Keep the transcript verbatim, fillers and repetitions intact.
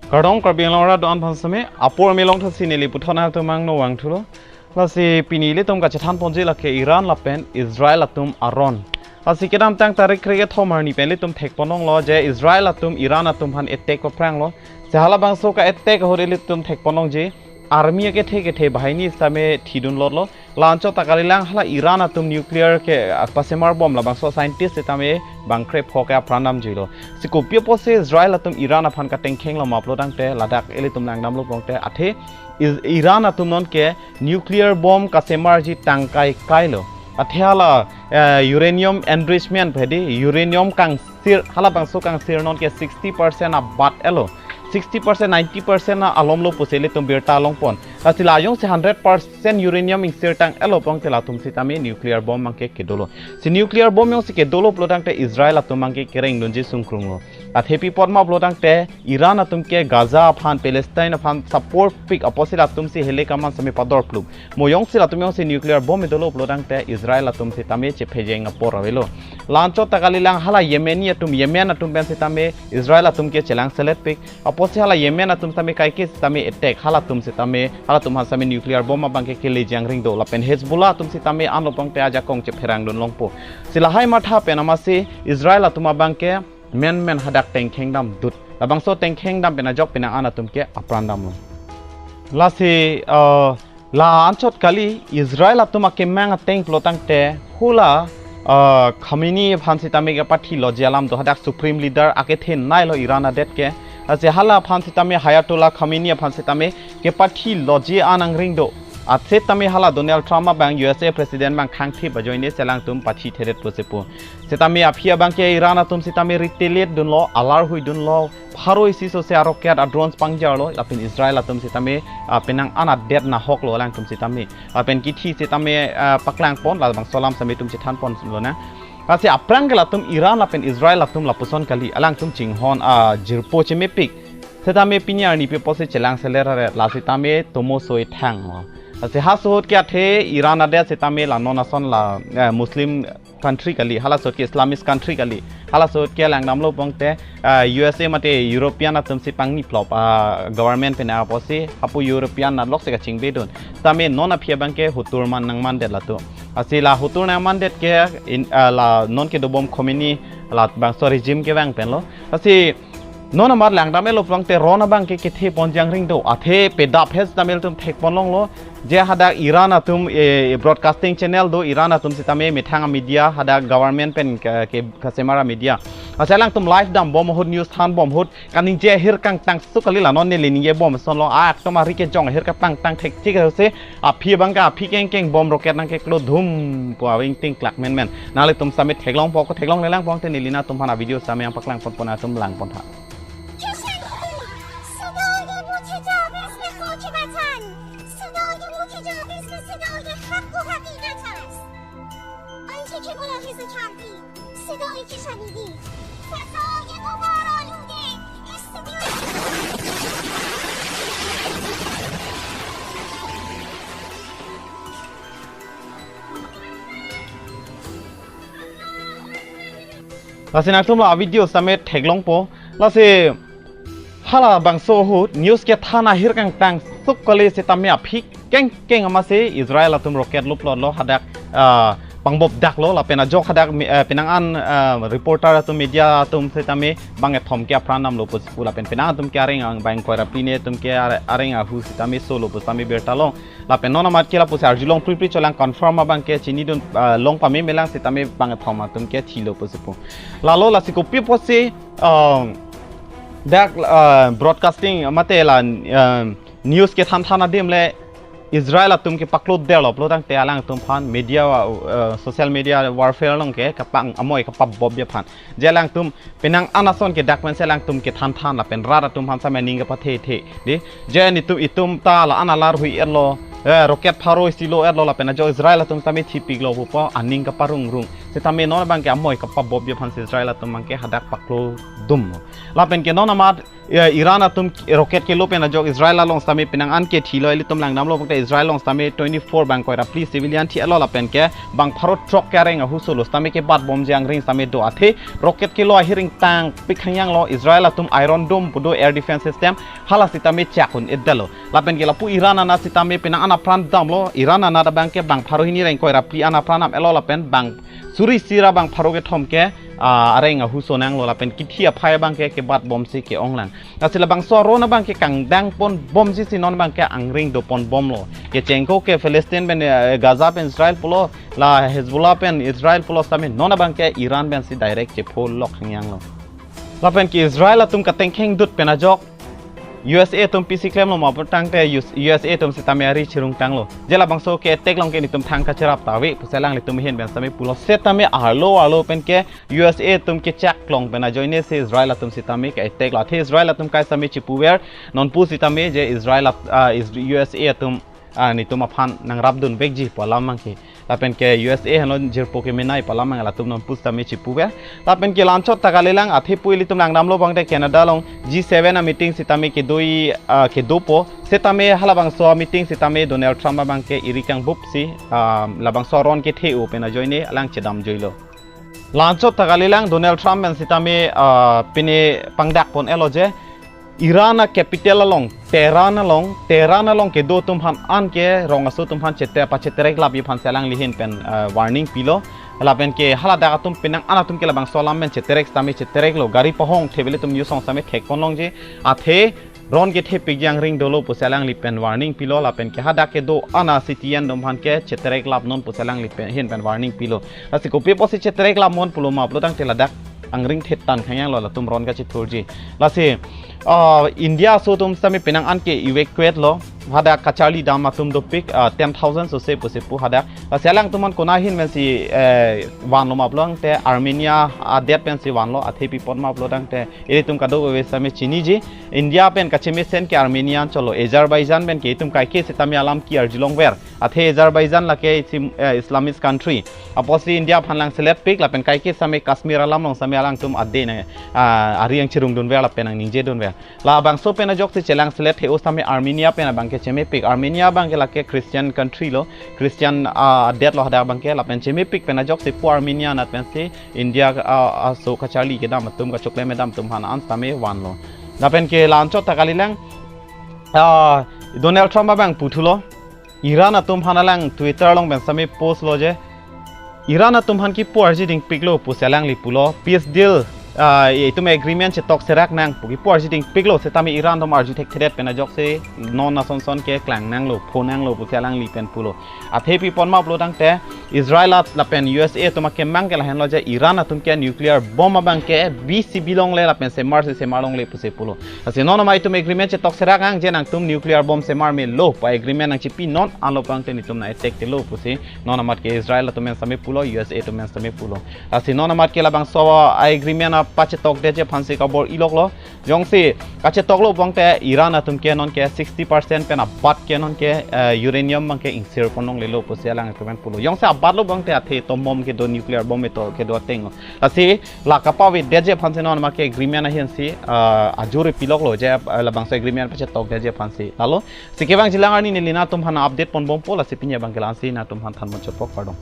Kardom Karbi Anglong arat do-an aphan sitame, apor melong thasi neli puthot nangtum angno vangthulo. Lasi pini ilitum kachethan ponji lake Iran lapen Israel atum aron. Lasi kedamtang tarik kre-kethom arni pen ilitum thek ponlonglo je Israel atum Iran atum aphan attack papranglo. Si halabangso ka-attack ahut ilitum thek ponlongji army akethe kethe bahini sitame thidunlotlo. La-anchot ta kalilang, hala Iran atum nuclear ke, ah, pasemar bom labangso scientist sitame bangkre pho ke apran damjuilo. Si kopi apotsi Israel atum Iran aphan katengkhenglo ma pulo tangte ladak ilitum langdamlo pulote athe Is-, Iran atum nonke nuclear bomb kasemarji tangkai kailo. Athe hala, eh, uranium enrichment pedi, uranium kangsir, halabangso kangsir nonke sixty percent abat-etlo. Sixty percent, ninety percent alomlo pusi ilitum birta longpon. Lasi la jongsi hundred percent uranium ingsirtang-etlo pulote latum sitame nuclear bomb abangke kedolo. Si nuclear bomb jongsi kedolo pulo tangte Israel atum abangke kerengdunji sungkrunglo. Athe pi apot ma pulo tangte Iran atum ke Gaza aphan, Palestine aphan support pik apotsi latum si hele kaman sitame pador plup. Mo jongsi latum jongsi nuclear bomb edolo pulo tangte Israel atum sitame chephejeng apor avelo. La-anchot ta kalilang, hala Yemeni atum, Yemen atum pen sitame Israel atum ke chelangselet pik. Apotsi hala Yemen atum sitame kaike sitame attack, halatum sitame, halatum aphan sitame nuclear bomb abangke keleji angring do. Lapen Hezbollah atum sitame anlo pulote ajakong chepherangdun longpo. Si lahai matha pen amatsi Israel atum abangke menmen hadak tengkheng damdut. Labangso tengkheng dam pen ajok penang an atum ke apran damlo. Lasi, uh, la-anchot kali Israel atum akemang ateng pulo tangte hula, uh, Khamenei aphan sitame kepathiloji alam do, hadak supreme leader akethenei lo Iran adet ke. Lasi hala aphan sitame, Ayatollah Khamenei aphan sitame kepathiloji an angring do. Athe tame hala Donald Trump abang U S A president abang khangthip ajoine si alangtum pathi thedet pusi pu. Sitame aphi abangke Iran atum sitame retaliate dunlo, alar hui dunlo, pharo isi sose a-rocket, a-drones pangjarlo, lapen Israel atum sitame, ah, penang an adet nahoklo alangtum sitame. Lapen kithi sitame, ah, paklangpon, labangso alam sitame itum chethanponlonang. Lasi aphrang ke latum Iran lapen Israel atum lapuson kali, alangtum chinghon, ah, jirpo chemepik. Sitame pini arni pi apotsi chelangselet ra, la sitame tomo soi thanglo. Lasi halaso ahut ke athe Iran adet sitame la non ason la, eh, Muslim country kali, halaso ahut ke Islamist country kali, halaso ahut ke langdamlo pulote, ah, U S A mate European atum si pangniplop, ah, government pen apotsi, hapu European nat lok si kachingbedun. Tame non aphi abangke hutur man nangmandet latum. Lasi la hutur nangmandet ke in, ah, la non kedobom Khomeini labangso regime kevang penlo. Lasi non amar langdam-etlo pulote ron abangke kethe ponji angring do. Athe pedap hes damel atum thek ponlonglo. Je hadak Iran atum, eh, broadcasting channel do, Iran atum sitame methang media, hadak government pen ke, ke kasemar media. Lasi alangtum live dambom ahut, news thanbom ahut, kaningje ahir kangtang suk kali, la non neli ningjebom asonlo, a, ekdom ari kejong ahir kapangtang thekchik ahutsi, aphi abangke aphi kengkeng bomb rocket nangkeklo dhum pu aving tingklak menmen. Nanglitum sitame theklongpo, ko theklonglelang pulote neli nangtum aphan a-video sitame nangpaklangponpo, nangtum langpontha. Sadolgi muchija bisne kochi bachan. Sadolgi muchija bisne sadolgi hakku haki nachas. Anche ke bola hisa chanti. Sadolgi chanidi. Sadolgi mobara lude. Lasi nangtum la video sitame theklongpo. Lasi halabangso ahut news kethan ahir kangtang suk kali sitame aphi kengkeng amatsi Israel atum rocket luplotlo hadak, ah, pangbobdaklo lapen ajok hadak mi-, ah, penang an, ah, reporter atum, media atum sitame bangkethom ke apran damlo pusi pu lapen penang atum ke areng abang ingkoi ra phli ne atum ke are-, areng ahu sitame solo pu sitame birta long. Lapen non amat ke lapusi arjulong pripri cholang, confirm abangke chinidun, ah, long pamemelang sitame bangkethom atum ke thilo pusi pu. Lalo lasi kopi apotsi, ah, dak, ah, broadcasting mate la, ah, news kethan than adim le Israel atum kepaklotdetlo pulo tangte alangtum aphan media, ah, social media warfare along ke kapang amoi kapabobji aphan. Je alangtum penang an ason ke dak pensi alangtum kethan than lapen rat atum aphan sitame aning kapathethe. Dei, je netum itum ta la an alar hui-etlo, eh, rocket pharo isi lo-etlo lapen ajok Israel atum sitame thipiklo pupo aning kaparungrung. Sitame non abangke amoi kapabop aphansi Israel atum abangke hadak paklo dum. Lapen ke non amat, eh, Iran atum rocket kelo pen ajok Israel along sitame penang an ke thilo, ilitum langdamlo pulote Israel along sitame twenty-four bang koi ra phli civilian thilo lapen ke bang pharo throk ke areng ahuso lo sitame kebatbomji angring sitame do, athe rocket kelo ahiring tangpik hangyang lo. Israel atum Iron Dome pu do air defense system hala sitame chak un-edetlo. Lapen ke lapu Iran anat sitame penang an apran damlo. Iran anat abangke bang pharo hini reng koi ra phli an apran damlo lapen bang suri isi ra bang pharo kethom ke, ah, areng ahuso nanglo lapen kithi aphai abangke kebatbomsi ke-ong lang. Lasi labangso aron abangke kangdang ponbomji si non abangke angring do ponbomlo. Kechengko ke Palestine pen, eh, Gaza pen Israel pulo, la Hezbollah pen Israel pulo sitame non abangke Iran pensi direct chepho lok hangyang lo. Lapen ke Israel atum katengkheng dut pen ajok U S A atum pisi klemlo ma putangte U S, U S A atum sitame ari chirung tanglo. Je labangso ke attack along ke nitum thang kacherap ta ave pusi alanglitum ahin pen sitame pulo. Setame arlo arlo pen ke U S A atum kechak long pen ajoine si Israel atum sitame ke attack lo. Athe Israel atum kai sitame chipuver, nonpu sitame je Israel at-, ah, Is-, U S A atum, ah, nitum aphan nangrapdun vekji pu alam abangke. Lapen ke U S A henlo jirpo kemenei pu alam abang latum nonpu sitame chipuver. Lapen ke la-anchot ta kalilang, athe pu ilitum langdamlo pulote Canada along G seven a meeting sitame kedo-i, ah, kedopo. Setame halabangso meeting sitame Donald Trump abangke eri kangbupsi, ah, labangso aron kethe-o pen ajoine alang chedamjuilo. La-anchot ta kalilang, Donald Trump pen sitame, ah, pine pangdak pon-etlo je Iran a capital along, Tehran along, Tehran along kedo atum aphan anke rong aso atum aphan chete-, pacheterek lapji aphansi alangli ahin pen, ah, warning pilo. Lapen ke haladak atum penang an atum ke labangso alam pen cheterek sitame chetereklo. Gari pahong thevele atum yusong sitame thek ponlongji. Athe ron kethepikji angring dolo pusi alangli pen warning pilo. Lapen ke hadak kedo-an a citizen atum aphan ke cheterek lapnon pusi alangli pen ahin pen warning pilo. Lasi kopi apotsi cheterek lapnon pulo ma pulotangte ladak angring thet tan khangyang lo latum ron kachithurji. Lasi, ah, India aso atum sitame penang an ke evacuate lo. Hadak kacharli dam atum dopik, ah, ten thousand sose pusi pu hadak. Lasi alangtum aphan konat ahin pensi, eh, vanlo ma pulotangte Armenia adet pensi vanlo, athe pi apot ma pulotangte ilitum kadokave sitame chiniji. India pen kachemesen ke Armenia anchot lo, Azerbaijan pen ke itum kaike sitame alam ke-arjulongver. Athe Azerbaijan lake Islam-, eh, Islamist country. Apotsi India aphan langseletpik lapen kaike sitame Kashmir alam along sitame alangtum ade nang, ah, ari ang chirungdunver lapen nangningjedunver. Labangso pen ajoksi chelangselet he-o sitame Armenia pen abangke chemepik. Armenia abangke lake Christian country lo, Christian, ah, adet lo hadak abangke, lapen chemepik pen ajoksi pu Armenia anat pensi India, ah, aso kacharli kedam atum, kachoklem kedam atum aphan an sitame vanlo. Lapen ke la-anchot ta kalilang, ah, Donald Trump abang puthulo, Iran atum aphan alang Twitter along pen sitame post lo je, Iran atum aphan kipu-arji dingpiklo pusi alangli pulo, peace deal, ah, itum agreement chetok serak nang pu kipu-arji dingpiklo, setame Iran atum arju thekthedet pen ajoksi non ason son ke klang nanglo, pho nanglo pusi alangli pen pulo. Athe pi apot ma pulotangte Israel at lapen U S A atum akemang ke lahenlo je Iran atum ke nuclear bomb abangke bisi bilongle lapen semarsi semarlongle pusi pulo. Lasi non amat itum agreement chetok serak nang je nangtum nuclear bomb semar melo pu agreement nangchipi non anlo pulotangte nitum nang-attack-etlo pusi non amat ke Israel atum pen sitame pulo, U S A atum pen sitame pulo. Lasi non amat ke labangso a-agreement apachetokdetji aphansi kabor-iloklo. Jongsi kachetoklo pulotangte Iran atum ke non ke sixty percent pen abat ke non ke, eh, uranium abangke ingsir ponlonglelo pusi alangtum pen pulo. Jongsi abatlo pulotangte athe atom bomb kedo, nuclear bomb eto kedo ateng lo. Lasi la kapavedetji aphansi non amat ke agreement ahinsi, ah, ajuri piloklo je, ah, labangso agreement pachetokdetji aphansi. Lalo, si kevangjilang arni neli nangtum aphan update ponbompo, lasi pini abangke la-ansi nangtum aphan than ponchotpo, kardom.